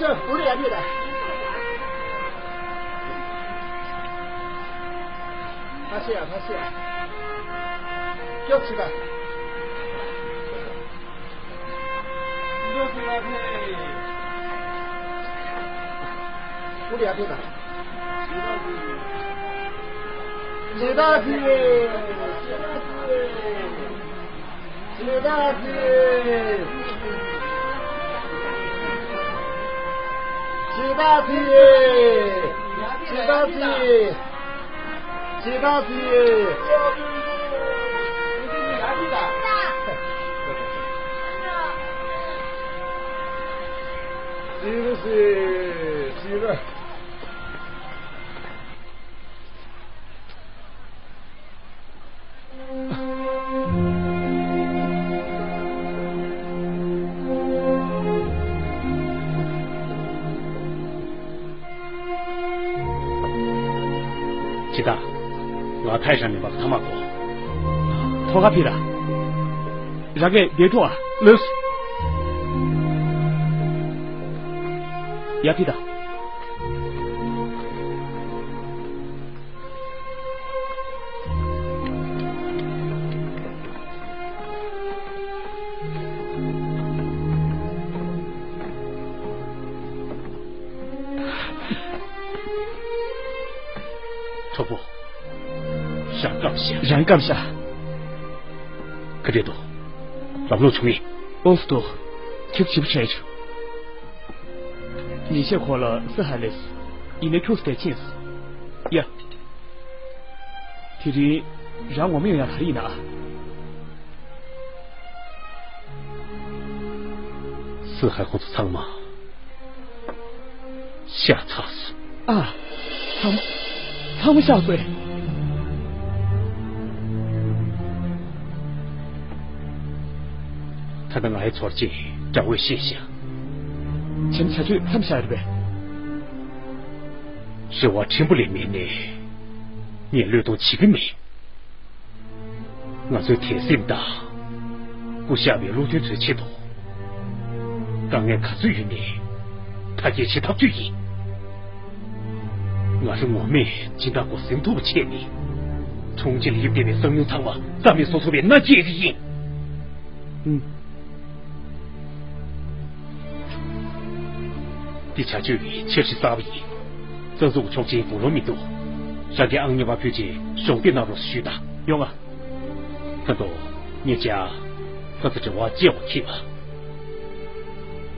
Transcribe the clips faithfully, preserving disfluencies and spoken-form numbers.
ཨུ་རི་ཡ་ཡོད་ད། ཕ་ཤེ་ཡ་ཕ་ཤེ་ཡ། སྐྱོབ་ཆི་ད། ཨུ་རི་ཡ་ཡོད་ད། ཇི་ལྟར་ཕུལ། ཇི་ལྟར་ཕུལ། ཇི་ལྟར་ཕུལ། ཇི་ལྟར་ཕུལ། ཇི་ལྟར་ཕུལ། ཇི་ལྟར་ཕུལ། ཇི་ལྟར། ཇི་ལྟར། ང་ཐའི་ཧྲན་མི་འབབ་ཐ་མ་གོ། ཐོ་ག་ཕི་ར། ར་གས་བདེ་ཐོ་ཨ། ལོས། ཡ་ཕི་ད། གྲོགས་པོ། ཞག་སྐམ་ཤག་རང་སྐམ་ཤག་ག་རེ་འདུག་ལམ་ལྷོང་བྱུང་ངེས། ཨོ་སི་འདུག་ཁྱེད་ཞིབ་བྱས་ཆུ། ཉིན་ཤས་འཁོར་ལ་སི་ཧ་ལེས། ཡིན་ནའི་ཁྱུག་སྟེ་ཕྱིན། ཡ། དེ་རིང་རང་ངོ་མ་ཡོང་ཡ་ག་རེ་ཡིན་ན། སི་ཧ་ཁོང་ཚོ་ཚང་མ་ཤ་ཚ་སོང་། ཨ། ཚང་མ་ཚང་མ་ཤ་ཚ། ད་ལྟ་ང་ཡི་ཚོར་ཅིག་དགྲ་བོས་ཤེས་ཤག་བྱམས་བྱ་སྤྱོད་མཚམས་བཞག་རེད་པས། རེ་བ་ཕྲན་བུ་ལས་མེད་ནས། ངས་བློས་གཏོང་བྱེད་ཀྱི་མེད། ང་ཚོའི་དད་སེམས་དང་། སྐུ་གཤེགས་པའི་བློ་མཐུན་ཚོའི་ཆེད་དུ། དཀའ་ངལ་ག་ཚོད་ཡོད་ནའི། མཐའ་སྐྱེལ་བྱེད་ཐག་ཆོད་ཡིན། ང་རང་ངོ་མས་སྦྱིན་བདག་སྒོ་སེམས་མཐུག་པོ་བྱས་ནས། ཁྲུང་ཆིང་ལ་ཡིབ་བསྡད་པའི་གསང་མྱུལ་ཚང་མ་རྩ་མེད་བཟོ་ཐུབ་པའི་མནའ་སྐྱེལ་གྱི་ཡིན། ཨུམ། འདི་བྱ་སྤྱོད་ཀྱི་འཆར་གཞི་གསར་པ་ཡིན། རྩ་འཛུགས་ཀྱི་ཆོག་མཆན་དགུང་ལོ་མི་འདུག་རང་གི་ཨང་རྙིང་པ་ཕུལ་རྗེས་གཞོགས་འདེགས་གནང་རོགས་ཞུས་དང་། ཡོང་ང་། ད་དུང་ངས་ཅག་ཁ་ཚ་དྲི་བ་བཅད་འོག་ཁྱེད་པ།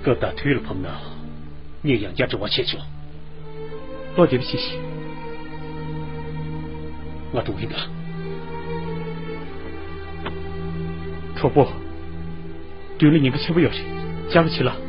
སྐབས་དང་དུས་ལ་བབ་ན་ངས་ཡང་བསྐྱར་དྲི་བ་བྱས་ཆོག་བློ་བདེ་པོ་བྱེད་ཤིག་ང་འགྲོ་གི་ཡིན་ད། གྲོགས་པོ། མདུན་ལ་ཉེན་ཁ་ཆེན་པོ་ཡོད་རེད། ཅག་ལ་བྱེད་ལ།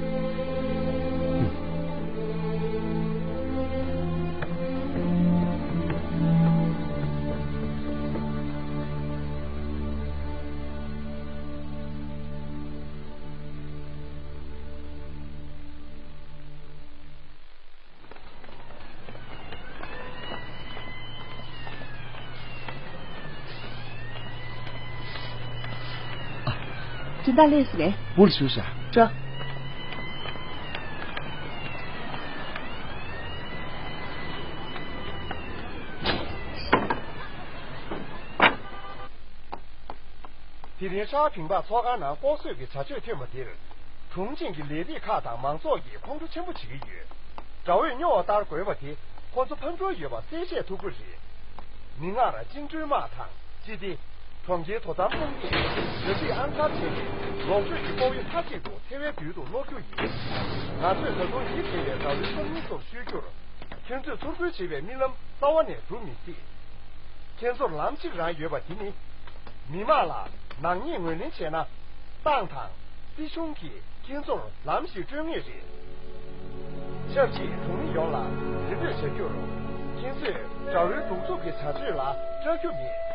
སྦྱིན་བདག་ལས་སུ་རེད། འབུར་ཞུ་ཤ། འགྲོ། དེ་རིང་ཧྲ་ཕིང་པ་ཚོགས་ཁང་ནང་ལྐོག་གསོད་ཀྱི་བྱ་སྤྱོད་ཐོན་པ་དེར། ཁྲུང་ཆིང་གི་ལས་རིགས་ཁག་དང་མང་ཚོགས་ཀྱིས་ཁོང་ཁྲོ་ཆེན་པོ་བྱེད་ཀྱི་ཡོད། དགྲ་བོས་སྨྱོ་བ་ལྟར་རྒོལ་བ་དེ་ཁོ་ཚོ་ཕམ་འགྲོ་ཡོད་པ་གསལ་བཤད་ཐུབ་ཀྱི་རེད། མིག་སྔར་བཅིངས་འགྲོལ་དམག་དང་སྤྱི་བདེ། གྲོང་ཁྱེར་དོ་དམ་དཔུང་སྡེས་རྒྱ་རིགས་ཨང་གར་བྱས་ནས་ལོངས་སྤྱོད་ཀྱི་སྤོ་བོ་མཐའ་གཅིག་ཏུ་འཚེ་བའི་མདུན་དུ་སློག་རྒྱུ་ཡིན། ང་ཚོས་ད་དུང་ཡིད་བདེ་བའི་དགྲ་བོའི་སང་ཉིན་སོར་ཞུས་རྒྱུར། ཁྱོད་ཚོས་ཚུར་རྒོལ་བྱེད་པའི་རྨི་ལམ་རྩ་བ་ནས་འགྲུབ་མི་སྲིད། ཁྱེད་ཚོར་ལམ་གཅིག་རང་ཡོད་པ་དེ་ནི། མི་དམངས་ལ་ནག་ཉེས་ངོས་ལེན་བྱས་ན། ཏང་དང་སྲིད་གཞུང་གིས་ཁྱེད་ཚོར་ལམ་ཞིག་སྤྲོད་ངེས་རེད། ཆབ་སྲིད་གྲོང་མི་ཡོངས་ལ་རེ་འབོད་བྱ་རྒྱུར། ཁྱེད་ཚོས་དགྲ་བོའི་གདུག་རྩུབ་ཀྱི་བྱ་སྤྱོད་ལ་སྐྲག་རྒྱུ་མེད།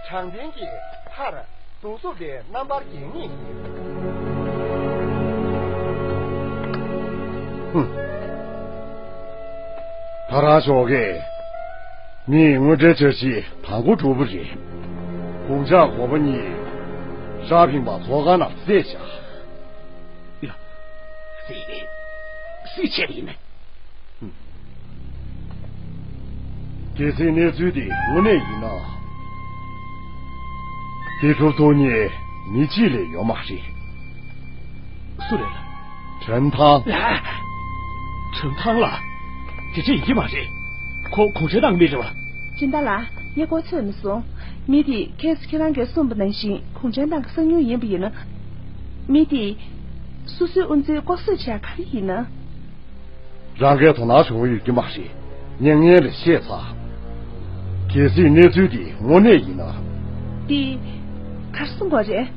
དྲང་བདེན་གྱི་མཐར། གདུག་རྩུབ་ལས་རྣམ་པར་རྒྱལ་ངེས་ཡིན། ཧུམ། ད་རང་ཞོགས་ཀས་མིའི་དངོས་འབྲེལ་འཆར་གཞི་དང་པོ་གྲུབ་པ་རེད། དགུང་ཞག་གོ་པ་གཉིས་ཧྲ་ཕིང་པ་ཚོགས་ཁང་ནང་བསྲེས་བཞག་ཡ། བསྲེས་རེད། སུས་བྱས་པ་ཡིན་ན། གལ་སྲིད་གནས་ཚུལ་འདི་དངོས་གནས་ཡིན་ན། དེ་སྒྲུབ་ཐུབ་མཁན་མི་གཅིག་ལས་ཡོད་མ་རེད། སུ་རེད་ལགས། ཁྲེན་ཐང་། ལགས། ཁྲེན་ཐང་ལགས། དེ་འདྲ་ཡིན་གྱི་མ་རེད། ཁོ་གུང་ཁྲན་ཏང་གི་མི་རེད་པ། སྤྱི་ཟླ་ལགས། ངས་ཁོ་འཚོལ་མི་སོང་། མི་དེས་ཁྱེད་ཁྱེད་རང་གིས་གསུངས་པ་ནང་བཞིན་གུང་ཁྲན་ཏང་གི་གསང་ཉུལ་ཡིན་པ་ཡིན་ན། མི་དེས་སོ་སོའི་དབུ་འཛིན་ལྐོག་གསོད་བྱས་ག་རེ་ཡིན་ན། རང་གིས་དོ་སྣང་བྱུང་ཡོད་ཀྱི་མ་རེད། མྱ་ངན་ལས་ཤེས་ཚར། གལ་སྲིད་གནས་ཚུལ་འདི་དངོས་གནས་ཡིན་ན། འདི་ག་རེ་གསུང་དགོས་རེད།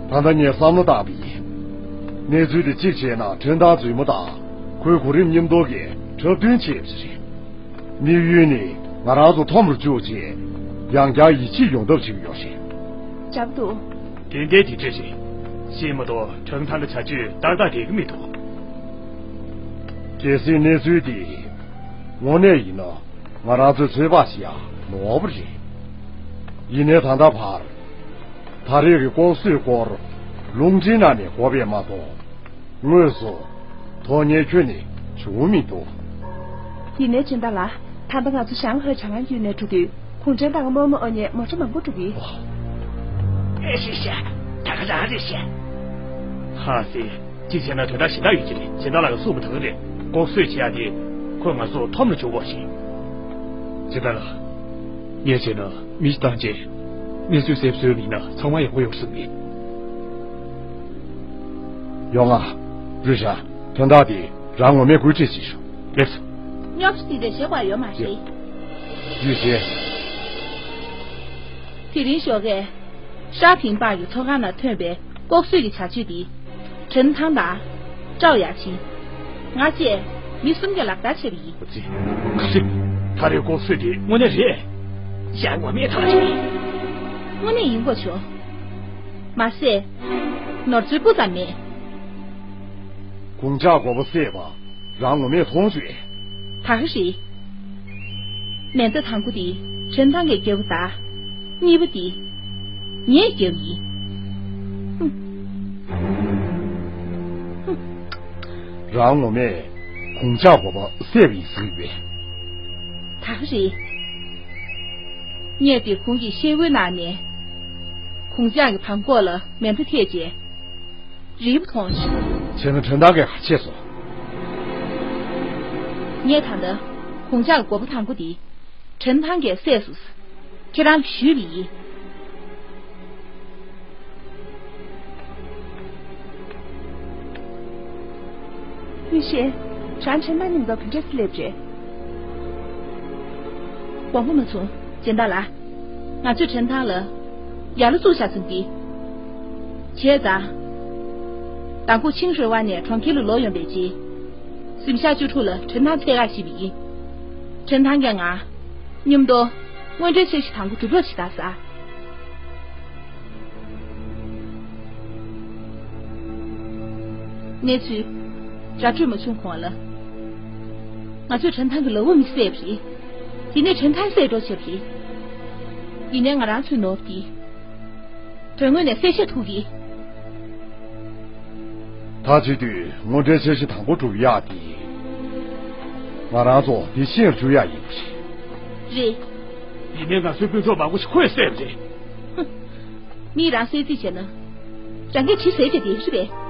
ད་ལྟ་ངས་བསམ་བློ་བཏང་བ་ཡིན། གནས་ཚུལ་འདི་གཅིག་བྱས་ན་ཁྲེན་ཏང་རྫུན་མ་དང་ཁོའི་གོ་རིམ་མཉམ་དུ་གིས་འཁྲབ་སྟོན་བྱས་པ་རེད། དམིགས་ཡུལ་ནི་ང་རང་ཚོ་འཐོམ་རུ་བཅུག་བྱས་ཡང་བསྐྱར་ཡིད་ཆེས་ཡོང་ཐབས་བྱེད་ཀྱི་ཡོད་རེད། འཇབ་འདུག་ཏན་ཏན་དེ་འདྲ་རེད། ཤེས་མ་གཏོགས་ཁྲེན་ཐང་གི་བྱ་སྤྱོད་ཏག་ཏག་འགྲིག་གི་མི་འདུག་གལ་སྲིད་གནས་ཚུལ་འདི་དངོས་གནས་ཡིན་ན། ང་རང་ཚོའི་ཚོད་དཔག་བྱེད་ཡ་ནོར་བ་རེད། ཡིན་ནའི་ད་ལྟ་བར། ད་རེས་ཀྱི་ལྐོག་གསོད་སྐོར་རླུང་འཕྲིན་ནང་ནས་གོ་བས་མ་གཏོགས། དངོས་སུ་ཐོག་ཉེ་ཁྱོན་ནས་བྱུང་མི་འདུག་ཡིན་ནའི་སྤྱི་ཟླ་ལགས། ད་ལྟ་ང་ཚོ་ཞང་ཧེ་གྲྭ་ཁང་བརྒྱུད་ནས་འགྲོ་དུས་གུང་ཁྲན་ཏང་གི་དམག་མི་ཨོ་ཉེས་མོ་ཊ་མང་པོ་འགྲོ་གི། ཨེ་རེད་ཤག་ད་ག་རང་རེད་ཤག་ཧ་སེ། གཅིག་བྱས་ན་དོན་དག་གཞན་དག་ཡོད་ཀྱི་རེད། སྤྱི་ཟླ་ལགས་ཀྱིས་གསུངས་པ་དང་རེད། ལྐོག་གསོད་བྱེད་ཡ་དེ་ཁོས་ང་ཚོ་འཐོམ་ལ་འཇུག་དགོས་ཤིང་། སྤྱི་ཟླ་ལགས། ངས་བྱས་ན་མི་ཞིག་བཏང་རྗེས་གནས་ཚུལ་གསལ་པོ་བཟོས་པ་ཡིན་ན་ཚང་མ་ཡག་པོ་ཡོང་བསམ་གི། ཡོང་ང་། རུས་ཤ། དོན་དག་དེ་རང་ངོ་མས་བཀོད་སྒྲིག་བྱེད་ཤོག་ལེགས་སོ། སྙོབ་སྟེ་དེ་བྱེད་དགོས་ཡོད་མ་རེད། ཡུས་ཤེ། དེ་རིང་ཞོགས་ཀས། ཧྲ་ཕིང་པར་གྱི་ཚོགས་ཁང་ནང་ཐོན་པའི་ལྐོག་གསོད་ཀྱི་བྱ་སྤྱོད་འདི། ཁྲེན་ཐང་དང་། ཀྲའོ་ཡ་ཆིན། ང་བཅས་མི་གསུམ་གྱིས་ལག་བསྟར་བྱས་པ་ཡིན། ཙི། ཁ་ཤི། ད་རེས་ལྐོག་གསོད་འདི་དངོས་གནས་རེད། ཡ་ངོ་མས་ཐག་རེད། དངོས་གནས་ཡིན་དགོས་ཆོག་མ་ཟད། ནོར་འཛོལ་སྤུ་ཙམ་མེད། གུང་ཇག་འགོ་པ་བསད་པ་རང་ངོ་མས་མཐོང་བྱུང་། ད་ག་རེད། མེ་མདའ་དང་པོ་དེ་ཁྲེན་ཐང་གིས་བརྒྱབ་པ་དང་། གཉིས་པ་དེ་ངས་བརྒྱབ་ཡིན། ཧུམ། ཧུམ། རང་ངོ་མས་གུང་ཇག་འགོ་པ་བསད་པ་ཡིན་ཟེར་བས། ད་ག་རེད། ངས་དེ་གུང་གི་ཤེལ་སྒོའི་ནང་ནས་གུང་ཇག་གི་བྲང་ཁོག་ལ་མེ་མདའ་ཐེག་རྗེས། རིལ་བུ་མཐོང་བྱུང་། བྱས་ན་ཁྲེན་ཐང་གིས་ག་བྱས་སོང་། ངས་ད་ལྟ་གུང་ཇག་གི་འགོ་པ་དང་པོ་དེ་ཁྲེན་ཐང་གིས་བསད་སོང་། ཁྱེད་རང་ལ་ཞུས་པ་ཡིན། ཡུས་ཤེ། རང་ཁྲེན་ཐང་མཉམ་དུ་ག་འདྲས་སླེབས་རེད། དགོངས་པ་མ་ཚོམས། སྦྱིན་བདག་ལགས། ང་ཚོས་ཁྲེན་ཐང་ལ་ཡ་ལ་བཙུགས་བཞག་ཚུལ་འདི། བྱས་ཙང་། མདང་དགོང་ཆིང་ཧྲེ་ཝ་ནས་གྲོང་ཁྱེར་ལ་ལོག་ཡོང་བའི་རྗེས། གཟིམ་ཤག་བཅུ་དྲུག་ལ་ཁྲེན་ཐང་འཚོལ་ག་ཕྱིན་པ་ཡིན། ཁྲེན་ཐང་གིས་ང་མཉམ་དུ་དངོས་འབྲེལ་འཆར་གཞི་དང་པོ་སྒྲུབ་རོགས་བྱེད་དང་ཟེར། གནས་ཚུལ་ར་སྤྲོད་མ་བྱུང་གོང་ལ། ང་ཚོས་ཁྲེན་ཐང་གི་ལག་པ་མི་བསད་པ་རེད། དེ་ནས་ཁྲེན་ཐང་བསད་འགྲོ་བྱས་པ་རེད། ཡིན་ནའི་ང་རང་ཚོའི་ནོར་བུ་དེ། དོན་དངོས་ནས་གསལ་བཤད་ཐུབ་ཀྱི། ད་བྱེད་དུས་དངོས་འབྲེལ་འཆར་གཞི་དང་པོ་སྒྲུབ་ཡག་དེ། ང་རང་ཚོ་འདི་ཤེས་རྒྱུ་ཡག་ཡིན་པ་རེད། རེད། ཡིན་ནའི་ང་ཚོའི་སྤུན་ཚོགས་མང་པོ་ཞིག་ཁོས་བསད་པ་རེད། ཧུམ། མིས་རང་བསད་རྩིས་བྱས་ན། རང་གིས་གྲི་ཟ་རྒྱུ་དེ་རེད་པས།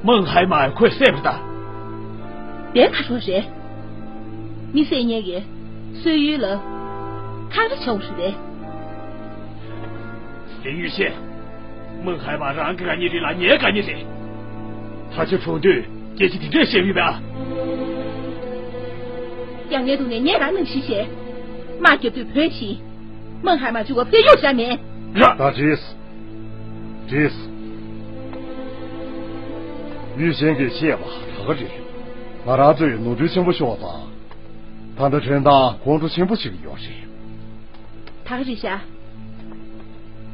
མེང་ཧའེ་མའང་ཁོས་བསད་པ་རེད་ད། དེ་ག་རེ་རེད། མི་བསད་མཁན་གྱི་གསོད་ཡུལ་ལ་ཁག་རེ་ཆགས་པ་རེད་པས། ཟིན་ཡུས་ཤེ། མེང་ཧའེ་མ་རང་གི་དགའ་ཉེ་རེད་ལ་ངའི་དགའ་ཉེ་རེད། ད་ཆ་གྲོངས་དུས་སྐད་ཆ་འདི་འདྲས་བཤད་ཡོད་པས་ཨ། ཡ་ངའི་སྡུག་ནས་ངས་རང་ནང་བཞིན་བཤད། དམག་རྒྱབ་དུས་བོད་ཕྱིན། མེང་ཧའེ་མ་བཅུག་ག་བོད་གཡུག་བཞག་མེད། ར། ད་བྲིས། བྲིས། ཡུས་ཤེན་གྱིས་བཤད་པ་ད་ག་རེད། ང་རང་ཚོས་ནོར་འཁྲུལ་ཆེན་པོ་ཤོར་བ་དང་། ད་ལྟ་ཁྲེན་ཐང་ཁོང་ཁྲོ་ཆེན་པོ་ཞིག་ཡོད་རེད། ད་ག་རེད་ཤག་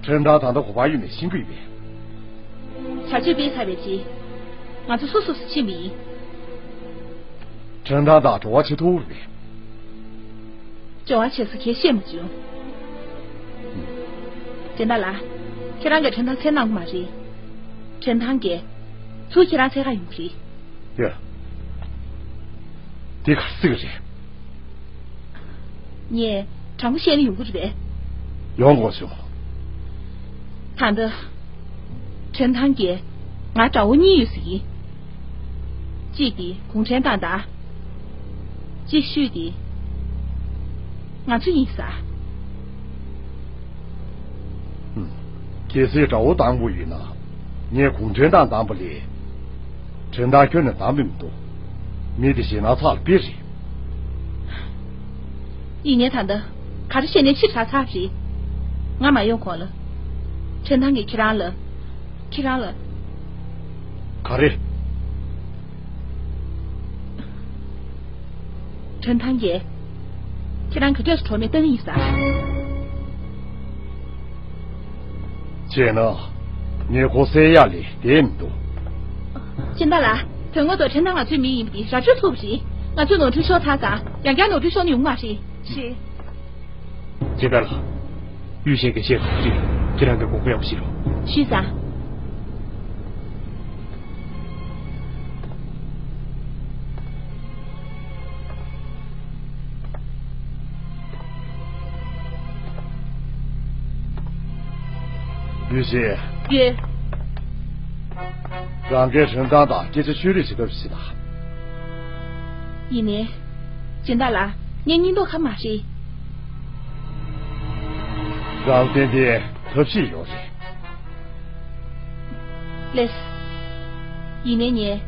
ཁྲེན་ཐང་ད་ལྟ་ག་པར་ཡོད་མེད་ཤེས་ཀྱི་ཡོད་པས། བྱ་སྤྱོད་སྤེལ་ཚར་བའི་རྗེས། ང་ཚོ་སོ་སོ་སོ་ཕྱིན་པ་ཡིན། ཁྲེན་ཐང་དང་འབྲེལ་བ་བྱེད་ཐུབ་རེད་པས། འབྲེལ་བ་བྱེད་ས་གས་བཤད་མ་བྱུང་། སྦྱིན་བདག་ལགས། ཁྱེད་རང་གིས་ཁྲེན་ཐང་འཚོལ་གནང་གི་མ་རེད། ཁྲེན་ཐང་གིས་ཚུར་ཁྱེད་རང་འཚོལ་ག་ཡོང་གི་རེད། ཡ། འདི་ག་རེ་ཟེར་གི་རེད། ངས་དྲང་པོ་བཤད་ན་ཡོང་གི་རེད་པས། ཡོང་དགོས་བྱུང་། ད་ལྟ་ཁྲེན་ཐང་གིས་ང་དགྲ་བོ་གཉིས་ཡོད་ཟེར་གི། གཅིག་དེ་གུང་ཁྲན་ཏང་དང་། གཅིག་ཤོས་དེ་ང་ཚོ་ཡིན་ས། ཧུམ། གལ་སྲིད་དགྲ་བོ་དང་པོ་ཡིན་ན། ངས་གུང་ཁྲན་ཏང་དང་པོ་ལས། ཁྲེན་ཐང་ཁྱོན་ནས་དང་པོ་མི་འདུག་མི་དེ་ཞེད་སྣང་ཚ་ལ་དཔེ་རེད། ཡིན་ནའི་ད་ལྟ་ག་རེ་བཤད་ནའི་ཕྱིར་ཚར་ཚར་རེད། ང་མ་ཡོང་གོང་ལ། ཁྲེན་ཐང་གིས་ཁྱེད་རང་ལ། ཁྱེད་རང་ལ། ག་རེ། ཁྲེན་ཐང་གིས་ཁྱེད་རང་ག་འདྲས་སུ་གྲོགས་མེད་གཏོང་གི་ཡིན་ས། བྱས་ན། ངས་ཁོ་བསད་ཡག་ལས་བསྡད་མི་འདུག་སྦྱིན་བདག་ལགས། དོན་དངོས་ཐོག་ཁྲེན་ཐང་ང་ཚོའི་མི་ཡིན་པ་འདི་ར་སྤྲོད་ཐུབ་པ་རེད། ང་ཚོས་ནོར་འཁྲུལ་ཤོར་ཚར་ཙང་ཡང་བསྐྱར་ནོར་འཁྲུལ་ཤོར་ནི་ཡོང་མ་རེད། རེད། སྦྱིན་བདག་ལགས། གཡུས་གཞན་གྱི་བཤད་སྒྲུབ་ཀྱིས་ཁྱེད་རང་གི་དགོངས་པ་ཡག་པོ་ཞིག་རོགས། ཞུས་ཙང་། ཡུས་ཤིན། ཡོད། རང་གིས་ཁྲེན་ཐང་དང་སྐད་ཆ་ཤོད་རེས་བྱེད་ཐབས་ཤིག་དང་། ཡིན་ནའི། སྦྱིན་བདག་ལགས། ངའི་སྙིང་སྟོབས་ཁ་མ་རེད། རང་ཏན་ཏན་ཐབས་ཤེས་ཡོད་རེད། ལེགས། ཡིན་ནའི་ངས་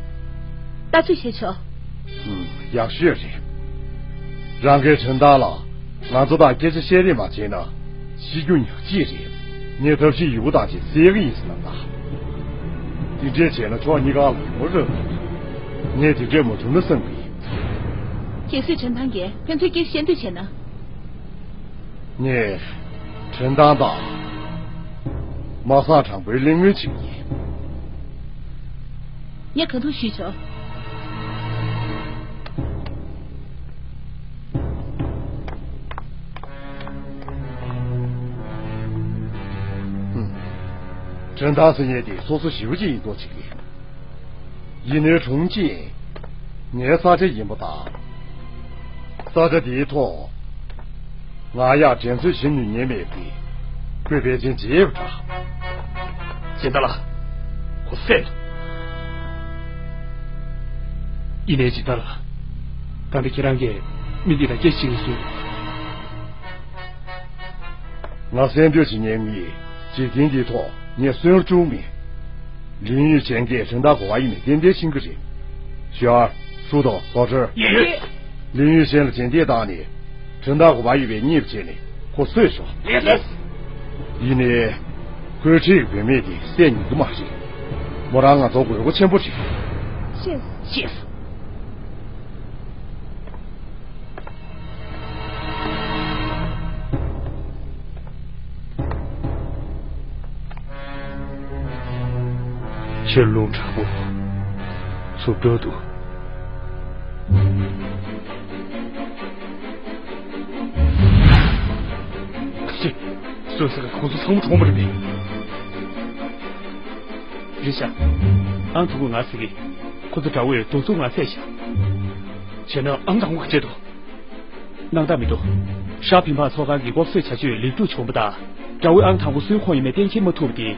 ལྟ་ཚོད་བྱེད་ཆོག་ཨུམ། ཡག་ཤོས་རེད། རང་གིས་ཁྲེན་ཐང་ལ་ང་ཚོ་དང་སྐད་ཆ་བཤད་རེས་མ་བྱས་ན་ཤི་རྒྱུ་ཉག་གཅིག་རེད། ངས་ཐབས་ཤེས་ཡོད་པོ་དང་ཅིག་བསད་གི་ཡིན་ཟེར་ལབ་ད། དེ་འདྲས་བྱས་ན་ཕྱོགས་གཉིས་ཀ་ལ་ངོ་རག་གི། ངས་དེ་འདྲས་མ་བྱུང་ན་བསམ་གི་ཡིན། གལ་སྲིད་ཁྲེན་ཐང་གིས་ཕན་ཚུན་སྐད་བཤད་འདོད་བྱས་ན། ངས་ཁྲེན་ཐང་དང་མ་སངས་དྲང་པོའི་གླེང་མོལ་བྱེད་ཀྱི་ཡིན། ངས་གང་ཐུབ་ཞུས་ཆོག་ཧུམ། ཁྲེན་ཐང་ཟེར་མཁན་དེ་སོ་སོ་ཞེ་པོ་ཅིག་ཡིན་མདོག་བྱེད་ཀྱི། ཡིན་ནའི་དྲུང་ཆེ། ངའི་ས་ཆ་ཡིན་པ་དང་། ས་ཆ་དེའི་ཐོག་ང་ཡང་འགྲན་རྩོད་བྱེད་ནུས་ཉེན་མེད་པས། ཁོས་ཕལ་ཆེར་བརྗེད་པ་འདྲ། སྦྱིན་བདག་ལགས། ཁོ་བསད་དོ། ཡིན་ནའི་སྦྱིན་བདག་ལགས། ད་ལྟ་ཁྱེད་རང་གིས་མི་འདི་དང་སྐད་ཆ་བྱེད་ཀྱི་སོང་། ང་གསན་འདོད་བྱེད་མཁན་ངའི་འཇིག་རྟེན་འདིའི་ཐོག་ངས་གསོན་རྒྱུ་མེད། ལིན་ཡུས་ཆན་གྱིས་ཁྲིན་ཏང་གོ་བ་ཡིན་མིན་ཏན་ཏན་ཤེས་ཀྱི་རེད། ཞུ་ཨར། ཧྲུའུ་ཏོ། ལོ་ཁྲི། ཡིན། ལིན་ཡུས་ཆན་ལ་རྗེས་འདེད་བཏང་ནས་ཁྲིན་ཏང་གོ་བ་ཡོད་པའི་རྙེད་པ་བྱས་ནས་ཁོ་གསོད་ཤོག་ལགས་སོ། ཡིན་ནའི། ཁོའི་འཁྲིས་ཀྱི་བུད་མེད་དེ་བསད་ཉན་གྱི་མ་རེད། མོ་རང་ང་ཚོ་དགོས་མཁོ་ཆེན་པོ་རེད། ཤེས། ཤེས། ཁྱོད་རླུང་དྲག་པོ། ཚུབ་འགྲོ་འདུག་ཅི། སོ་སོ་གི་ཁོང་ཚོ་ཚང་མ་གྲོངས་པ་རེད་པས། རེད་ཤག་ཨང་དང་པོ་ང་ཟེར་གི། ཁོ་ཚོ་དགྲ་བོས་གདོང་ཚུགས་ང་བསད་ཤག་བྱས་ན་ཨང་དང་པོ་ག་བྱེད་དོ། སྣང་དག་མི་འདུག་ཧྲ་ཕིན་ཕང་ཚོགས་ཁང་གི་འགོག་སྲུང་བྱ་སྤྱོད་ལེགས་གྲུབ་བྱུང་བ་དང་། དགྲ་བོའི་ཨང་དང་པོ་སུའི་ཁོངས་ཡིན་མིན་གཏན་འཁེལ་མ་ཐུབ་པ་དེ།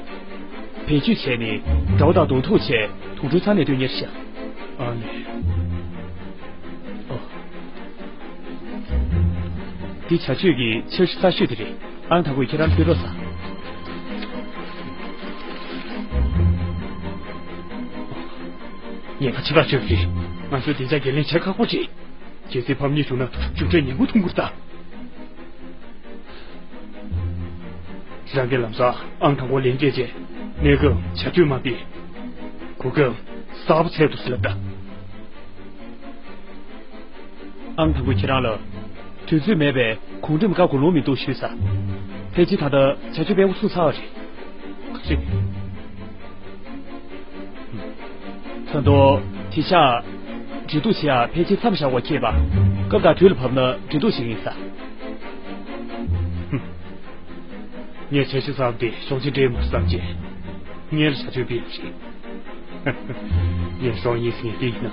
བེད་སྤྱོད་བྱས་ནས་དགྲ་བོ་དང་གདོང་ཐུག་བྱས་དུག་སྦྲུལ་ཚང་ནས་སྡོད་ཉེར་ཤག་ཨ་ནི། ཨོ། འདི་བྱ་སྤྱོད་ཀྱི་འཆར་གཞི་གསར་ཤོས་དེ་རེད། ཨང་དང་པོས་ཁྱེད་རང་ཕུད་རོགས་ཟེར། ངས་ཁ་ཕྱི་ཐག་ཆོད་པ་རེད། ང་ཚོས་བདེ་འཇགས་འགན་ལེན་བྱེད་ཁག་པོ་རེད། གལ་སྲིད་ཕམ་ཉེས་བྱུང་ན་རྒྱུ་འབྲས་ངན་པ་མཐོང་གི་རེད་ད། རང་གིས་ལམ་སང་ཨང་དང་པོ་ལེན་སྐད་ཆས་གནས་སྐབས་བྱ་སྤྱོད་མ་སྤེལ། གོ་སྐབས་གསར་པ་འཚོལ་དུ་སླེབས་ད། ཨང་དང་པོས་ཁྱེད་རང་ལ། དུས་ཚོད་མེད་པས་གོང་རིམ་བཀའ་དགོངས་ལོང་མི་འདུག་ཞུས་ས། ཕལ་ཆེར་ད་ལྟ་བྱ་སྤྱོད་སྤེལ་འགོ་ཚུགས་ཚར་བ་རེད། ཁ་ཅིག་ད་དུང་། དེ་ཤག་འབྲེལ་གཏུག་བྱེད་ཡག་ཕལ་ཆེར་མཚམས་བཞག་དགོས་ཁེལ་པ། སྐབས་དང་དུས་ལ་བབས་ན་འབྲེལ་གཏུག་བྱེད་ཀྱི་ཡིན་ས། ངས་བྱ་སྤྱོད་གསར་པ་འདི་གཞོན་ཆེན་འདྲེས་མ་བསམ་བྱས། སྔོན་ལ་བྱ་སྤྱོད་སྤེལ་བ་རེད། ཡིན་སོང་ཡིན་ཟིན་དེ་ཡིན་ན།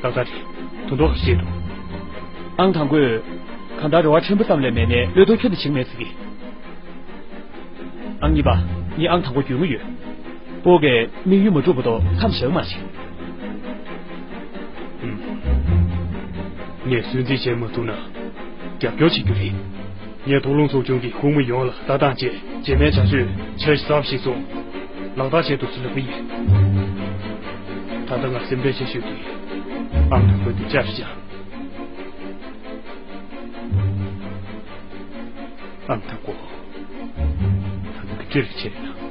ཏག་ཏག་རེད། དོན་དག་ཤེས་འདུག་ཨང་དང་པོས། གང་ལྟར་རེ་བ་ཕྲན་བུ་ཙམ་ལས་མེད་ནས་བློས་གཏོང་ཁྱོན་ནས་བྱེད་མེད་ཟེར་གི། ཨང་གཉིས་པ། ངས་ཨང་དང་པོ་རྒྱུས་མངའ་ཡོད། སྤོ་གས་དམིགས་ཡུལ་མ་འགྲུབ་བར་དུ་མཚམས་བཞག་མ་བྱེད། ཨུམ། ངས་སུན་གཙེར་བྱེད་མ་ཐུབ་ན། རྒྱབ་སྐྱོར་བྱེད་རྒྱུ་རེད། ངས་ཐོག་ལུང་ཚོགས་ཆུང་གི་ཁོངས་མི་ཡོངས་ལ་ལྟ་སྟངས་བཅས་རྗེས་མའི་བྱ་སྤྱོད་འཆར་གཞི་གསར་པ་ཞིག་བཟོ། ལག་བསྟར་བྱེད་ཐུབ་ཚུལ་ལབ་ཀྱི་ཡིན། ད་ལྟ་ང་སེམས་ཁྲལ་ཆེ་ཤོས་དེ་ཨང་དང་པོ་དེ་བཅར་བཞག་ཨང་དང་པོ། ད་ནི་ཀི་ཀི་རེ་ཆེ་རེད་ན།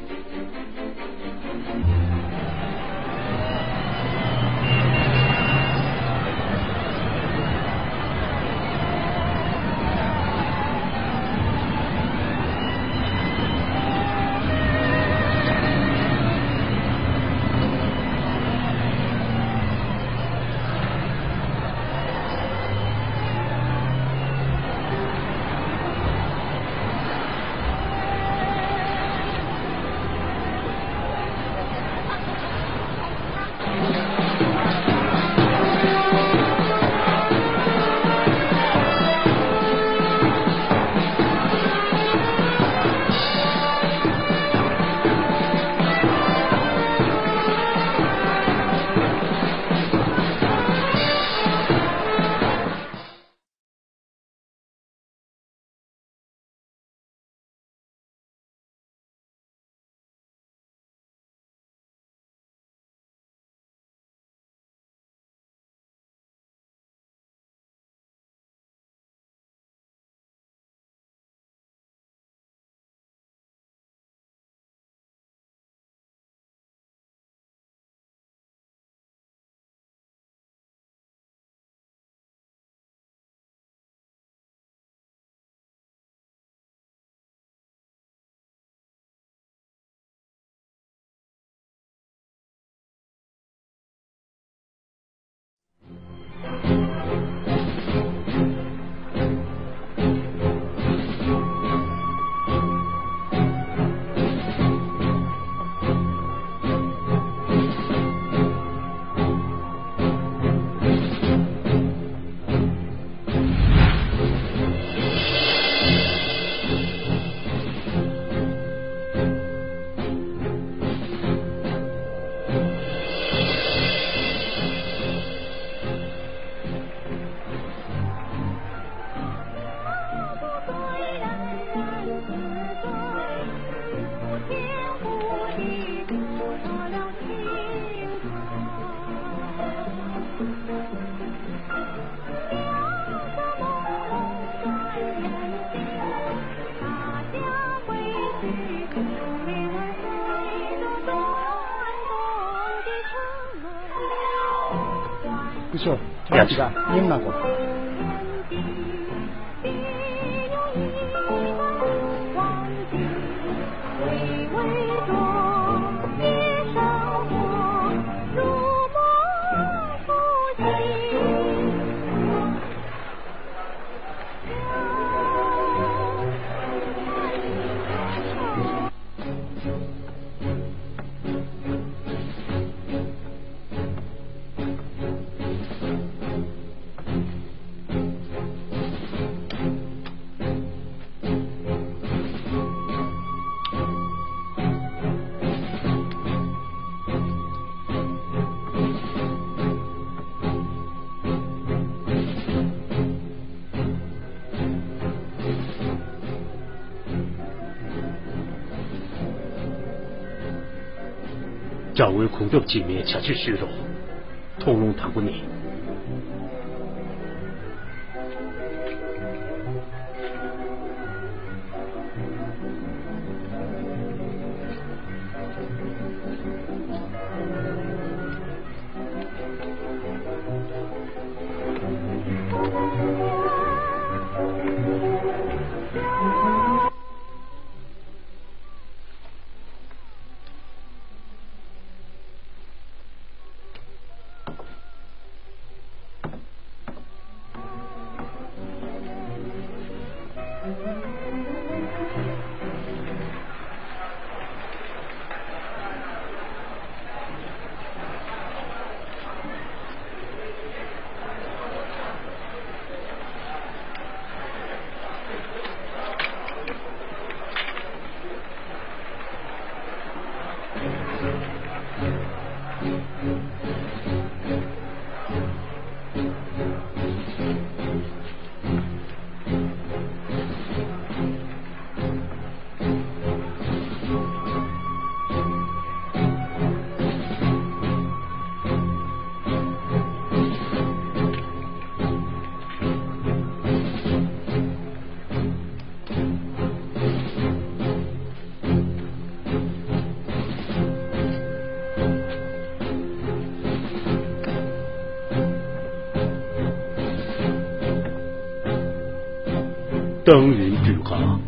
སྐུ་ཞབས། ཡ། ཁྱེད་རང་འདི་ག་མཉམ་གནང་དགོས། དགྲ་བོའི་གོང་ཐབས་རྗེས་མའི་བྱ་སྤྱོད་ཤོད་རོགས། མཐོང་ལུང་དང་པོ་ནི། ཏང་ཡོན་སྤྲུལ་ཁང་།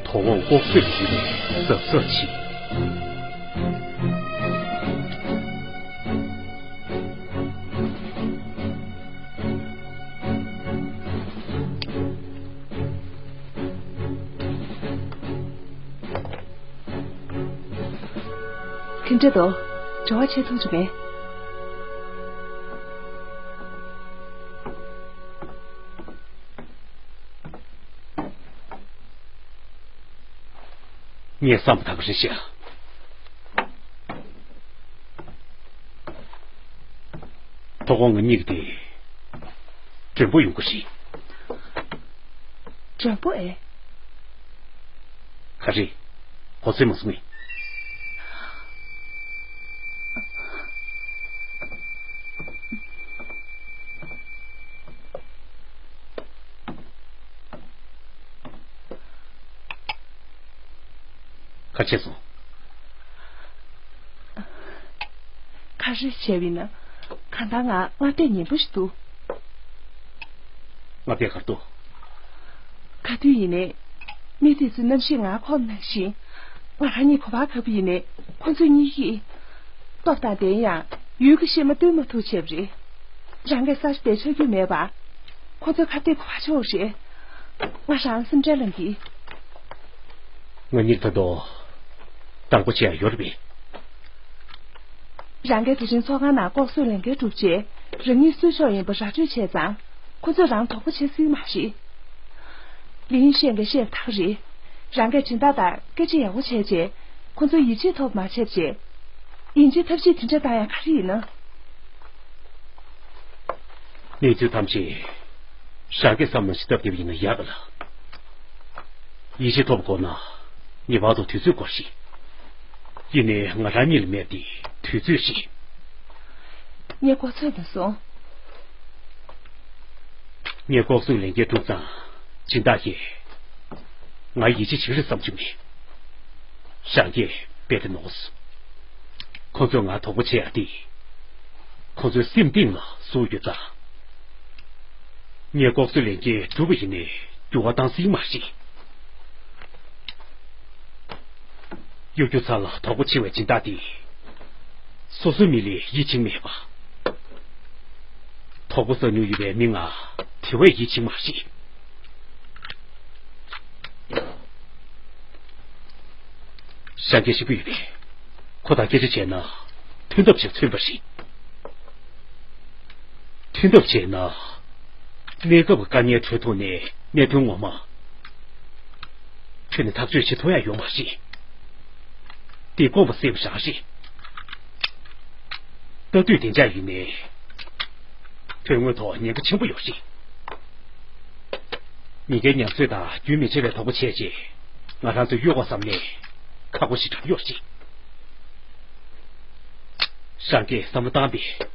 དོ་དགོང་ལྐོག་གསོད་ཀྱི་གཟབ་གཟབ་བྱེད། ག་འདྲ་འདུག་བྲེལ་བ་ཆེ་ཐུག་བྱུང་ངས། ངས་བསམ་པ་ལྟར་རེད་ཤག་དོ་དགོང་ང་གཉིས་ཀྱི་དེ་མགྲོན་པོ་ཡོང་གི་རེད། མགྲོན་པོ་ཨེ། ག་རེ། གོ་ཚོད་མ་སོང་ངས། ག་བྱས་སོང་། ག་རེ་བྱས་པ་ཡིན་ན། གང་ལྟར་ང་སྔ་ལྟས་ངན་པོ་ཞིག་འདུག་སྔ་ལྟས་ག་རེ་འདུག་ག་དུས་ཡིན་ནའི། མི་དེ་ཚོའི་རྣམ་ཤེས་ང་ཁོམ་ནང་བཞིན། ང་རང་གཉིས་ག་པར་བབས་པ་ཡིན་ནའི་ཁོ་ཚོ་གཉིས་ཀྱིས། སྟོབས་དང་ལྡན་ཡང་ཡུལ་གྱི་གཤེད་མ་བཏུལ་མ་ཐུབ་བྱས་པ་རེད། རང་གིས་ས་ཆ་དེར་ཆགས་རྒྱུ་མེད་པ། ཁོ་ཚོ་ཁ་གཏད་ག་པར་ཆགས་པ་རེད། ང་རང་སེམས་ཁྲལ་ལངས་ཀྱི། ང་གཉིས་ད་དུང་དང་པོ་བྱེད་ཡ་ཡོད་རེད་པས། རང་གིས་དེ་རིང་ཚོགས་ཁང་ནང་ལྐོག་གསོད་ལས་འགན་བསྒྲུབས་རྗེས་རང་ཉིད་གསོད་ཕྱོགས་ཡིན་པ་ར་སྤྲོད་བྱས་ཙང་། ཁོ་ཚོས་རང་དོགས་པ་བྱེད་སྲིད་མ་རེད། ལིན་ཤན་གྱིས་བཤད་པ་དག་རེད། རང་གིས་སྦྱིན་བདག་དང་སྐད་ཆ་ཡག་པོ་བྱས་རྗེས། ཁོ་ཚོའི་ཡིད་ཆེས་ཐོབ་མ་བྱས་རྗེས། ཡིན་གཅིག་ཐབས་ཤེས་དེ་འདྲ་བཏང་ཡ་ག་རེ་ཡིན་ན། གནས་ཚུལ་ཐམས་ཅད་རང་གིས་བསམ་ནང་བཞིན་སྟབས་བདེ་བ་ཡིན་ན་ཡག་ག་ལ། ཡིད་ཆེས་ཐོབ་དགོས་ན་ངེས་པར་དུ་དུས་ཚོད་དགོས་ཤིང་། ཡིན་ནའི་ང་རང་གཉིས་ལ་མེད་པའི་དུས་ཚོད་ཞིག་ངས་གོ་ཚོད་མ་སོང་། ངས་ལྐོག་གསོད་ལས་འགན་བསྒྲུབས་ཙང་། སྦྱིན་བདག་གིས་ང་ཡིད་ཆེས་བྱེད་ཀྱི་རེད་བསམ་བྱུང་ངས། རང་གིས་དཔེ་དེ་ནོར་སོང་། ཁོ་ཚོས་ང་དོགས་པ་བྱེད་ཡ་དེ། ཁོ་ཚོའི་སེམས་གཏིང་ལ་ཟུག་ཡོད་ཙང་། ངས་ལྐོག་གསོད་ལས་འགན་བསྒྲུབས་པ་ཡིན་ནའི་འགྱུར་བ་བཏང་སྲིད་མ་རེད། གཡོ་སྒྱུ་རྩ་ལ་དོགས་པ་ཆེ་བའི་སྦྱིན་བདག་དེ། སོ་སོའི་མི་ལ་ཡིད་ཆེས་མེད་པ། དོགས་པ་ཟ་མྱོང་ཡོད་པའི་མི་ང་དེ་བས་ཡིད་ཆེས་མ་རེད། ཤང་གིས་ཤི་གི་ཡོད་པས། ཁོ་དང་སྐད་ཆ་བྱས་ན་མཐུན་ཐབས་ཅིག་མཚོན་པ་རེད། མཐུན་ཐབས་བྱས་ན། གནས་སྐབས་ཀྱི་དཀའ་ངལ་གྲོལ་ཐུབ་ནའི་གནད་དོན་ངོ་མ། ཁྱོན་ནས་ཐག་གཅོད་བྱེད་ཐུབ་ཡ་ཡོད་མ་རེད། དེ་དཀོན་པོ་སེམས་བཞག་རེད། ལྟ་དུས་བདེ་འཇགས་ཡིན་ནའི། དོན་དངོས་ཐོག་ཉེན་ཁ་ཆེན་པོ་ཡོད་རེད། མི་འགའི་ཉམས་ཚོད་དང་རྒྱུན་མི་ཆད་པའི་དོགས་པ་བྱས་རྗེས། ང་རང་ཚོས་གཡུག་དགོས་བསམ་ནས་ཁག་པོ་ཞིག་དྲངས་ཡོད་རེད། ཧྲང་གིས་བསམ་བློ་བཏང་སྟེ།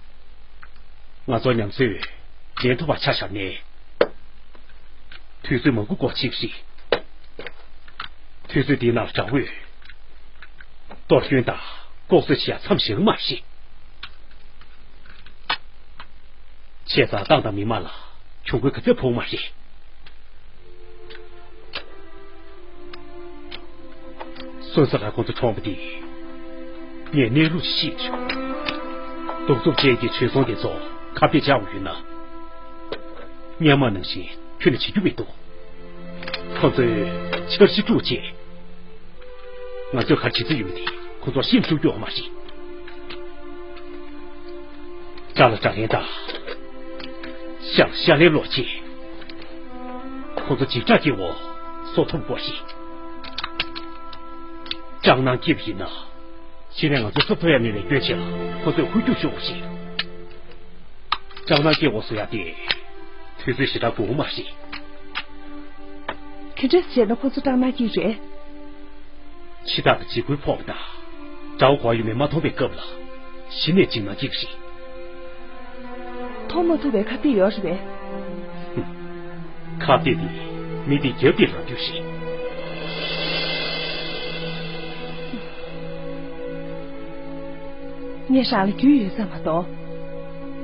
ང་ཚོ་ཉམས་ཚོད་འགྲན་ཐུབ་པ་ཆ་བཞག་ནས། དུས་ཚོད་མང་པོ་འགོར་ཕྱིན་ཞིག་དུས་ཚོད་འདིའི་ནང་དགྲ་བོས་གཏོར་སྐྱོན་དང་ལྐོག་གསོད་བྱེད་ཡ་མཚམས་བཞག་མ་ཤེས། བྱས་ཙང་ཏང་དང་མི་མང་ལ་གྱོང་གུན་ག་ཚད་ཕོག་མ་རེད། སོན་ས་ག་ཁོང་ཚོ་གྲོངས་པ་དེ། ངས་གནས་ལུགས་ཤེས་བྱུང་། གདུག་རྩུབ་ཅན་གྱི་བྱོལ་སོང་དེ་ཚོ་ཁ་གཏད་བཅག་དགོས་ན། སྔོན་མ་ནང་བཞིན་ཁྱོན་ནས་བྱེད་རྒྱུ་མི་འདུག་ཁོ་ཚོས་འཆར་གཞི་དཀྲུགས་རྗེས། ང་ཚོས་ག་རེ་བྱེད་རྩིས་ཡོད་དེ་ཁོ་ཚོར་ཤེས་བཅུག་རྒྱུ་ཡོད་མ་རེད། དགྲ་ལ་དགྲ་ལན་དང་། ཤ་ལ་ཤ་ལན་སློག་ཆེད། ཁོ་ཚོ་འཇིགས་སྐྲག་གི་འོག་གསོད་ཐུབ་དགོས་ཤིང་། སྐྲག་སྣང་སྐྱེས་པ་ཡིན་ན། གཞི་ནས་ང་ཚོས་གསོད་ཐུབ་ཡ་མེད་པའི་སྐྱོན་ཆེ་ལ་ཁོ་ཚོས་ཧུར་རྒྱུག་ཤོག་ཞིག་སྐྲག་སྣང་སྐྱེ་འོག་སོང་ཡ་དེ། དུས་ཚོད་ཞེ་དྲག་འགོར་མ་རེད། ག་འདྲས་བྱས་ན་ཁོ་ཚོ་སྐྲག་སྣང་སྐྱེ་རེད། འཆི་བདག་གི་འཇིགས་སྐུལ་ཕོག་པ་དང་། དགྲ་བོ་གོ་ཡོད་མེད་མ་མཐོང་བའི་སྐབས་ལ། གཞི་ནས་འཇིགས་སྣང་སྐྱེ་གི་རེད། མཐོང་མ་ཐུབ་པའི་ཁ་གཏད་ཡོད་རེད་པས། ཧུམ། ཁ་གཏད་དེ་མི་དེ་རྒྱབ་དེ་རང་རྒྱུད་རེད། ངས་རང་ལ་རྒྱུས་ཡོད་ཙམ་མ་གཏོགས།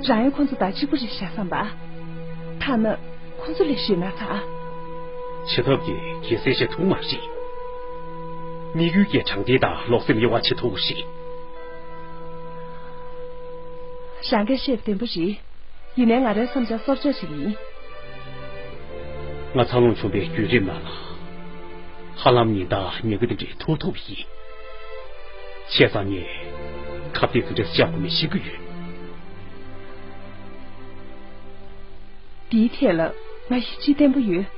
རང་ཡང་ཁོང་ཚོ་དང་གཅིག་པ་རེད་བཞག་བསམ་པ། ཐ་ན་ཁོང་ཚོ་ལས་ཞེད་སྣང་ཚ། བྱེད་ཐབས་ཀྱི་གེ་སར་བཤད་ཐུབ་མ་རེད། དམིགས་ཡུལ་གྱི་དྲང་བདེན་དང་ལོག་སེམས་དབྱེ་བ་ཕྱེ་ཐུབ་པ་རེད། རང་གིས་བཤད་པ་བདེན་པ་རེད། ཡིན་ནའི་ང་རའི་བསམ་འཆར་སོར་ཆུད་ཞིག་ཡིན། ང་འཚར་ལོངས་བྱུང་བའི་བརྒྱུད་རིམ་ནང་ལ། ཧ་ལམ་ཉིན་ལྟར་ཉེན་ཁ་དེ་འདྲ་ཐུག་ཐུབ་ཡིན། བྱས་ཙང་ངས་ཁ་གཏད་དེ་འདྲ་བཅག་དགོས་མིན་ཤེས་ཀྱི་ཡོད། འདིའི་ཐད་ལ་ང་ཡིད་ཆེས་བརྟན་པོ་ཡོད།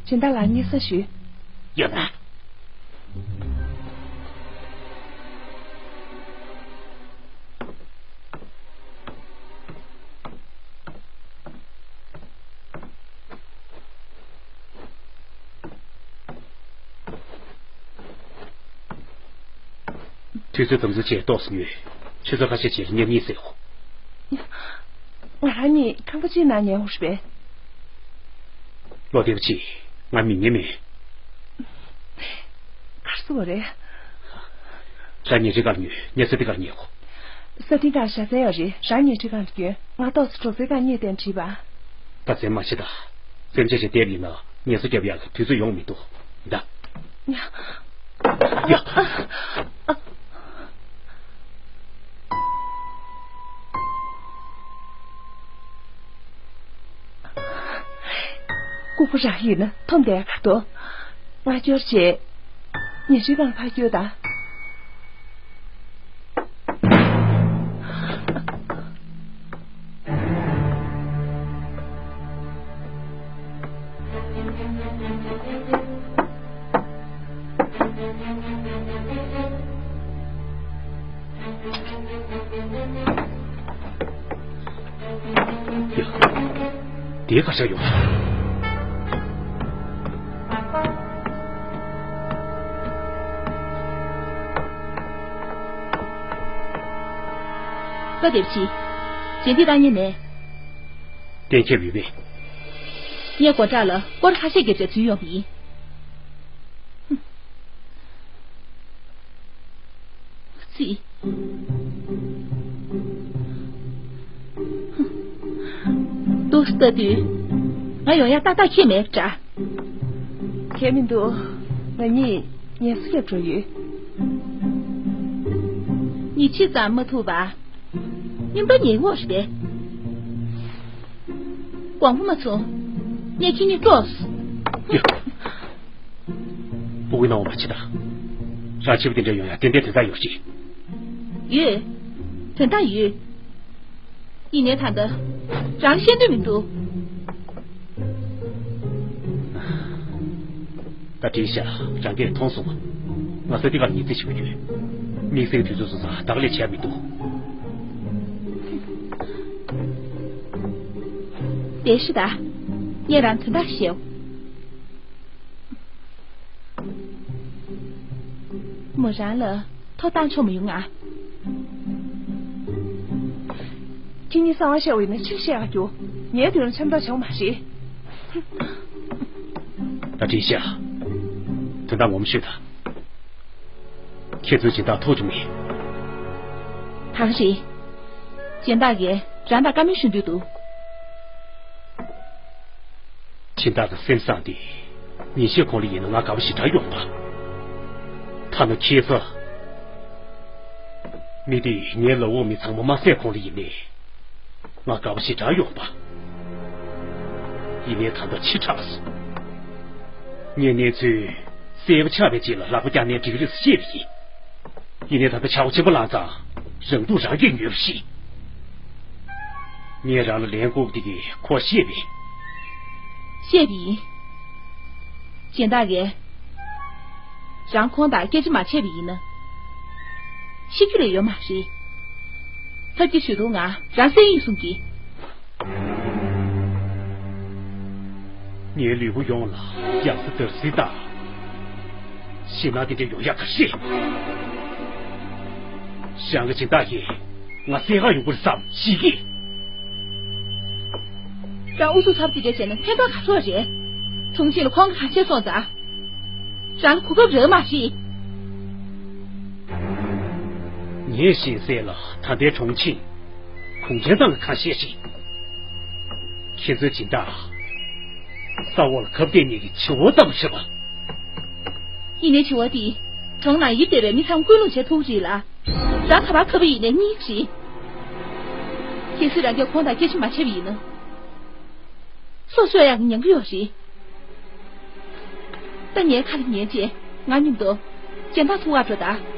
སྦྱིན་བདག་ལགས་སྙན་སེང་ཞུ། ཡོད་པ། དུས་ཚོད་དམ་འཛིན་བྱས་ཏོག་ཙམ་ཉོན། ཆུ་ཚོད་ཁ་ཤས་རྗེས་ལ་མཉམ་ཉལ་ཟེར་རོ། ང་རང་གཉིས་ཁང་པ་གཅིག་ནང་ཉལ་འོང་རེད་པས། བློ་བདེ་པོ་བྱེད། ང་མི་ཉན་མེད། གར་སོང་བ་རེད། རང་ཉལ་ཁྲི་ཁར་ཉོན། ངས་ས་ཐིག་ཁར་ཉལ་གོ། ས་ཐིག་ཁར་ཞྭ་ཚན་ཡོད་རེད། རང་ཉལ་ཁྲི་ཁར་ཉོན། ང་ཏོག་ཙམ་གྲོགས་པོའི་ཁར་ཉལ་བསྡད་བྲིས་པ། ད་བཙན་མ་བྱེད་ད། བཙན་བྱས་བྱས་བསྡད་པ་ཡིན་ན་ངལ་གསོ་རྒྱབ་ཡག་གི་དུས་ཚོད་ཡོང་མི་འདུག་ད། ཡ། ཡ། ལྐུགས་པ་རང་ཡིན་ན་འཐོམ་བསྡད་ག་འདུག་ང་སྐྱོར་བྱེད། ཉིན་ཧྲི་ཁང་ཕར་སྐྱོད་དང་། ཡ། དེ་ག་ཤ་ཡོད། བཀའ་དེབ་ཅི། རྗེས་འདེད་བཏང་མཁན་མེད། གཏན་འཁེལ་ཡོད་པས། ངས་སྒོ་འགྲམ་ལ་སྐོར་ཁ་ཤས་ཀྱི་རྗེས་འཛུལ་ཡོང་བ་ཡིན། ཙི། འདུག་ལྟ་དུས། ང་ཡོང་ཡག་ཏག་ཏག་ཁྱེད་མེད་འདྲ། ཁྱེད་མི་འདུག་ང་གཉིས་ངལ་གསོ་རྒྱབ་འགྲོ་ཡོད། གཉིད་ཆེ་ཙམ་མ་ཐུབ་པ། སྙིང་པོ་ཉལ་འོག་རེད་པས། དགོངས་པ་མ་ཚོམས། ངས་ཁྱེད་གཉིས་དཀྲོགས། ཡ། སྤུ་གུའི་སྣང་བ་མ་བྱེད་དང་། རང་ཕྱི་པོ་དེ་འདྲ་ཡོང་ཡ་ཏན་ཏན་དོན་དག་ཡོད་ཅིག་ཡོད། དོན་དག་ཡོད། ཡིན་ནའི་ད་ལྟ་རང་ཤེས་འདོད་མི་འདུག་ད་བྲིས་ཤག་རང་གིས་མཐོང་སོང་ང་། ས་ཐིག་ཁར་ཉིན་རྩིས་བྱེད་དགོས་ཡོད། དམིགས་བསལ་དུས་ཚོད་སོང་ཙང་བདག་ལས་བྱས་མི་འདུག་བསྡད་ཤིག་ད། ངས་རང་དོན་དག་བཤད། མོ་རང་ལ་ཐོ་བཏང་ཆོག་མི་ཡོང་ང་། ཁྱེད་གཉིས་གསང་བ་བཤད་པ་ཡིན་ན་ཕྱིར་བཤད་ཡག་རྒྱུ། ངའི་མདུན་ལ་འཆམ་ཐག་བྱེད་པ་མ་རེད། ད་བྲིས་ཤག་དོན་དག་ངོ་མ་ཤོད་ད། ཁྱེད་ཚོའི་སྦྱིན་བདག་ཐོབ་བྱུང་མེད། ད་ག་རེད། སྦྱིན་བདག་གིས་རང་དང་བཀའ་མོལ་ཞུ་འདོད་འདུག་སྦྱིན་བདག་གི་སེམས་བཟང་སྟེ། ཉིན་ཤས་གོང་ལ་ཡིན་ན་ང་དགའ་པོ་ཞེ་དྲག་ཡོང་པ། ཐ་ན་ཁྱེད་ཚོ། མི་དེས་ངའི་ལག་འོག་མི་ཚང་མ་མ་བསད་གོང་ལ་ཡིན་ནའི། ང་དགའ་པོ་ཞེ་དྲག་ཡོང་པ། ཡིན་ནའི་ད་ལྟ་ཕྱི་དྲགས་སོང་། ངས་གནས་ཚུལ་གསལ་པོ་ཆགས་པའི་རྗེས་ལ་ལག་པ་བརྐྱངས་ནས་འགྲིག་གི་རེད་ཟེར་བཤད་པ་ཡིན། ཡིན་ནའི་ད་ལྟ་ཆག་སྒོ་ཆེན་པོ་ལངས་ཙང་རང་སྡུག་རང་གིས་ཉོས་པ་ཞིག་ངས་རང་ལ་ལན་བསྐུར་དེ་གི་ཁོ་བཤད་པས། བཤད་པ་ཡིན། སྦྱིན་བདག་གིས། རང་ཁོང་དང་སྐད་ཆ་མ་བྱས་པ་ཡིན་ན། ཤི་རྒྱུ་རེ་ཡོད་མ་རེད། ཐབས་ཀྱི་ཞུ་དུང་ང་རང་སེམས་ཡིད་གསུང་གི། ངའི་ལུས་པོ་ཡོངས་ལ་ཡང་སེ་འདར་སིག་དང་། ཤི་ན་དེ་འདྲ་ཡོང་ཡག་ག་ཤེད། ཞང་གི་སྦྱིན་བདག་གིས་ང་བསད་ག་ཡོང་གི་རེད་བསམ་ཞིག་གིས། རང་ཨུ་ཚུགས་ཚབས་ཆེ་བྱས་ན་ཕན་ཐོགས་ག་ཚོད་རེད། དྲུང་ཆེ་ལ་ཁོང་གི་ཁ་ཤས་སོང་ཙང་། རང་ལ་གོ་སྐབས་རག་མ་རེད། ངས་ཤེས་གསལ་ལ་ད་ལྟའི་གྲོང་ཁྱེར་གུང་ཁྲན་ཏང་གི་ཁ་ཤས་ཤིག་ཁྱེད་ཚོའི་སྦྱིན་བདག་ས་འོག་ལ་གབ་བལྟས་ནས་ཀྱི་བྱི་བོ་ལྟ་བུ་བྱེད་པ། ཡིན་ནའི་བྱི་བོ་དེས་གྲོང་ནང་ཡིབ་བསྡད་པའི་མི་ཚང་སྐུལ་སློང་བྱེད་ཐུབ་རེད་ལ། རང་ག་པར་ཁ་པ་ཡིན་ནའི་གཉིས་ཀྱིས། གལ་སྲིད་རང་གིས་ཁོང་དང་སྐད་ཆ་མ་བྱས་པ་ཡིན་ན། སྲོག་གཅོད་ཡག་གི་ཉེན་ཁ་ཡོད་རེད། ད་ངའི་ཁ་ལ་ཉན་བྱས་ང་མཉམ་དུ་སྦྱིན་བདག་ཚོ་བར་འགྲོ་དང་།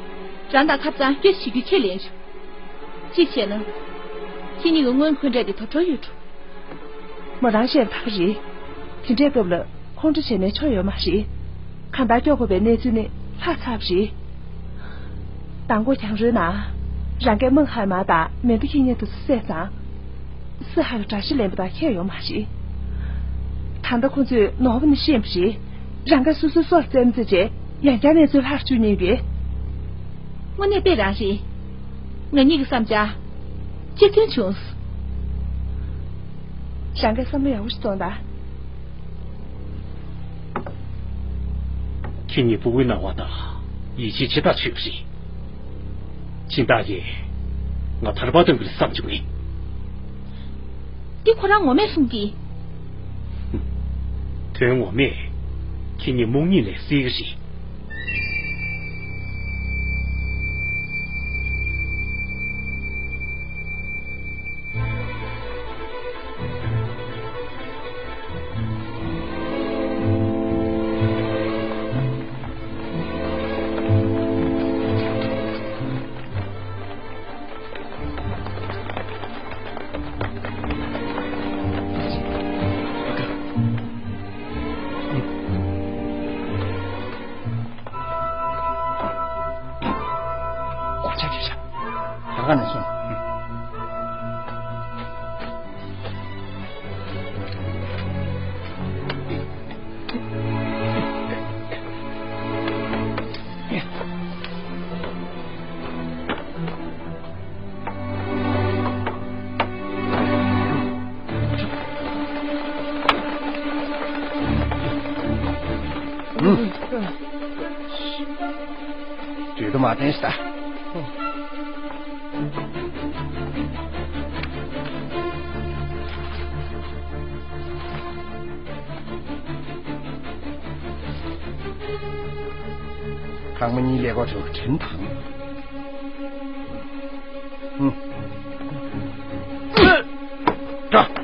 རང་དང་ཐབ་ཚང་སྐད་ཆ་བྱེད་རྒྱུ་ཁས་ལེན་ཆོག་གཅིག་བྱས་ན། ཁྱེད་གཉིས་ཀྱི་སྔོན་འཁོན་འདྲ་དེ་དོ་འཕྲོ་ཡོད་འགྲོ། མོ་རང་བཤད་པ་ད་ག་རེད། དེ་འདྲའི་སྐབས་ལ་ཁོང་ཁྲོ་བྱས་ནས་ཆོ་ཡོད་མ་རེད། གང་ལྟར་སྐྱོབ་དགོས་པའི་གནས་ཚུལ་ནི་ལྷག་ཚར་བ་རེད། དང་པོ་གྱང་རོའི་ནང་། རང་གིས་མིང་ཧའེ་མ་དང་མེ་མདའ་ཁྱེད་གཉིས་དུ་བསད་ཙང་། སི་ཧ་གི་དགྲ་ཤ་ལེན་པ་དང་ཁྱད་ཡོད་མ་རེད། ད་ལྟ་ཁོ་ཚོས་ནོར་བུ་ནི་ཤེས་པ་རེད། རང་གིས་སོ་སོའི་སྲོག་བཙལ་མི་བཙལ་བྱས་ཡང་བསྐྱར་གནས་ཚུལ་ལྷག་བཅུག་ཉེན་པས། དངོས་གནས་དཔེ་རང་རེད། ང་གཉིས་ཀྱི་བསམ་འཆར་གཅིག་མཐུན་བྱུང་། རང་གིས་བསམ་བློ་ཡག་པོ་ཞིག་གཏོང་དང་། ཁྱེད་གཉིས་ཕྲུ་གུའི་སྣང་བ་དང་ཡིད་ཆེས་ཆེ་ཐག་ཆོད་པ་རེད། སྦྱིན་བདག་གིས་ང་ཐར་པ་གཏོང་གི་རེད་བསམ་བྱུང་ངས། འདི་ཁོ་རང་ངོ་མས་གསུངས་ཀྱི། དོན་ངོ་མས་ཁྱེད་གཉིས་རྨོངས་གཉིད་ལས་སད་ཀྱི་རེད། གོ་ཆ་ཆེ་ཤག་ད་ག་ནས་སོང་། ཨུམ། དུས་དུ་མ་བསྟན་ཤི་ད། ཁང་མ་གཉིས་ལས་སྒོ་དུ་དྲན་དང་། ཨུམ། ད།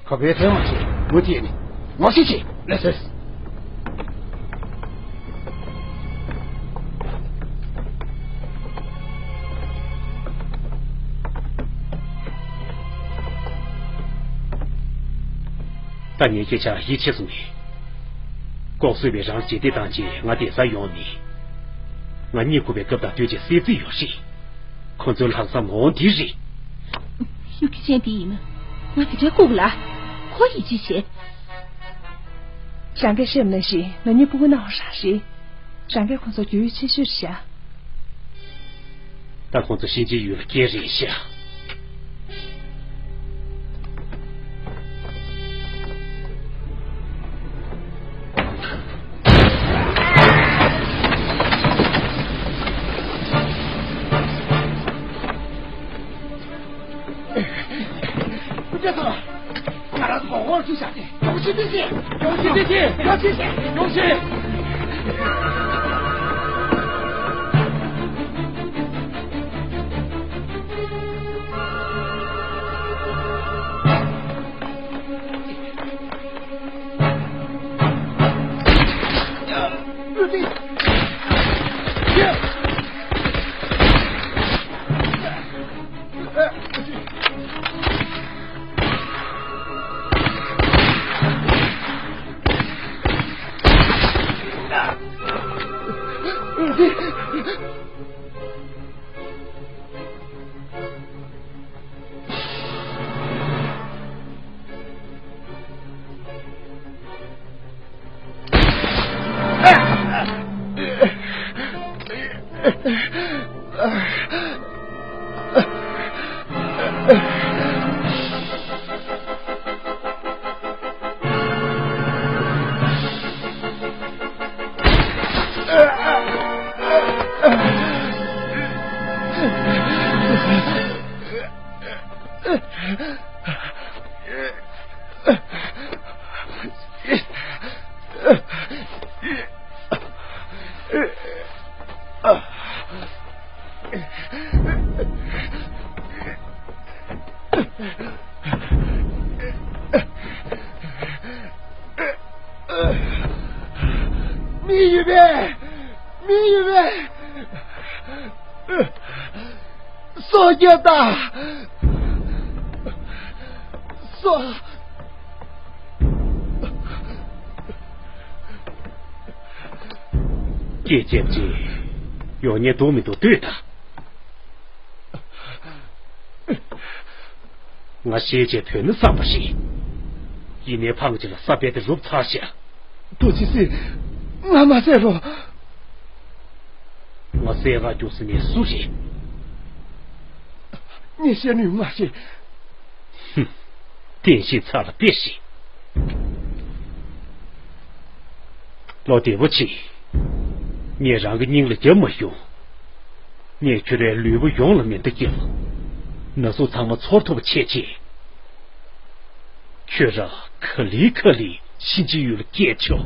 ཁ་བའི་ཐལ་མ་ཆེ་མུ་མཐུད་ནས་ངོ་ཤེས་ཆེ་ལས་ཟེར། ད་ངས་ཁྱེད་ཅག་ཡིད་ཆེས་སོང་ངས། ལྐོག་གསོད་པས་རང་ལ་ལྕེ་ལྡེ་བཏང་རྗེས་ང་བསྡད་ས་ཡོང་ནས། ང་གཉིད་ཁུག་པའི་སྐབས་དང་ལྟོས་བཅས་གསོད་རྩིས་ཡོད་རེད། ཁོ་ཚོའི་ལྷག་བསམ་འོང་དེ་རེད། ཤུགས་ཀྱི་ཅན་དེ་ཡིན་ན་ང་དེ་འདྲའི་ལྐུགས་ལ། ཁོ་ཡིད་ཆེས་བྱེད། རང་གིས་བཤད་པ་ནང་བཞིན་ང་གཉིས་ཕྲུ་གུ་ནང་བ་རག་རེད། རང་གིས་ཁོང་ཚོ་རྒྱུས་ཡོད་ཆེ་ཤོས་རེད་ཤག་ད་ཁོང་ཚོ་གཤིན་རྗེའི་ཡུལ་སྐད་རེད་ཤག་སྐུ་ཚེ་ཐོག་ང་རང་ཚོ་གོང་འོག་ཅིག་བཞག་སྟེ། ཡོང་ཤིག་སྐུ་ཚེ། ཡོང་ཤིག་སྐུ་ཚེ། ཡོང་ཤིག་ཡོང་ཤིག་མི་ཡོད་པས། མི་ཡོད་པས། སྲོག་སྐྱོབ་དང་། སྲོག་སྐད་རྒྱབ་ཅིག་ཡོང་ཉེན་འདུག་མི་འདུག་ལྟོས་དང་། ང་ཤེས་བྱས་བོས་ན་བསམ་པ་ཞིག་ཡིན་ནའི་ཕངས་ཅིག་ལ་ས་བལ་དེ་རུབ་ཚར་ཤག་རྡོ་རྗེ་སེམས། ང་མ་བསད་རོགས། ང་བསད་ང་རྒྱུགས་ཟེར་ནས་སུ་རེད། ངས་བཤད་ནུས་མ་ཤེས། ཧུམ། བསྟན་བཤིག་ཚར་ལ་དཔེ་ཞིག་ལོ་བདེ་པོ་བྱེད། ངས་རང་གི་སྙིང་ལ་རྒྱབ་མ་ཤོང་། ངས་ཁྱོད་རའི་ལུས་པོ་ཡོངས་ལ་མེ་མདའ་བརྒྱབ། ན་ཟུག་ཚང་མ་ཚོར་ཐུབ་པ་བྱས་རྗེས། ཁྱོད་རང་ག་ལེ་ག་ལེ་གཤིན་རྗེའི་ཡུལ་སྐྱེལ་ཆོག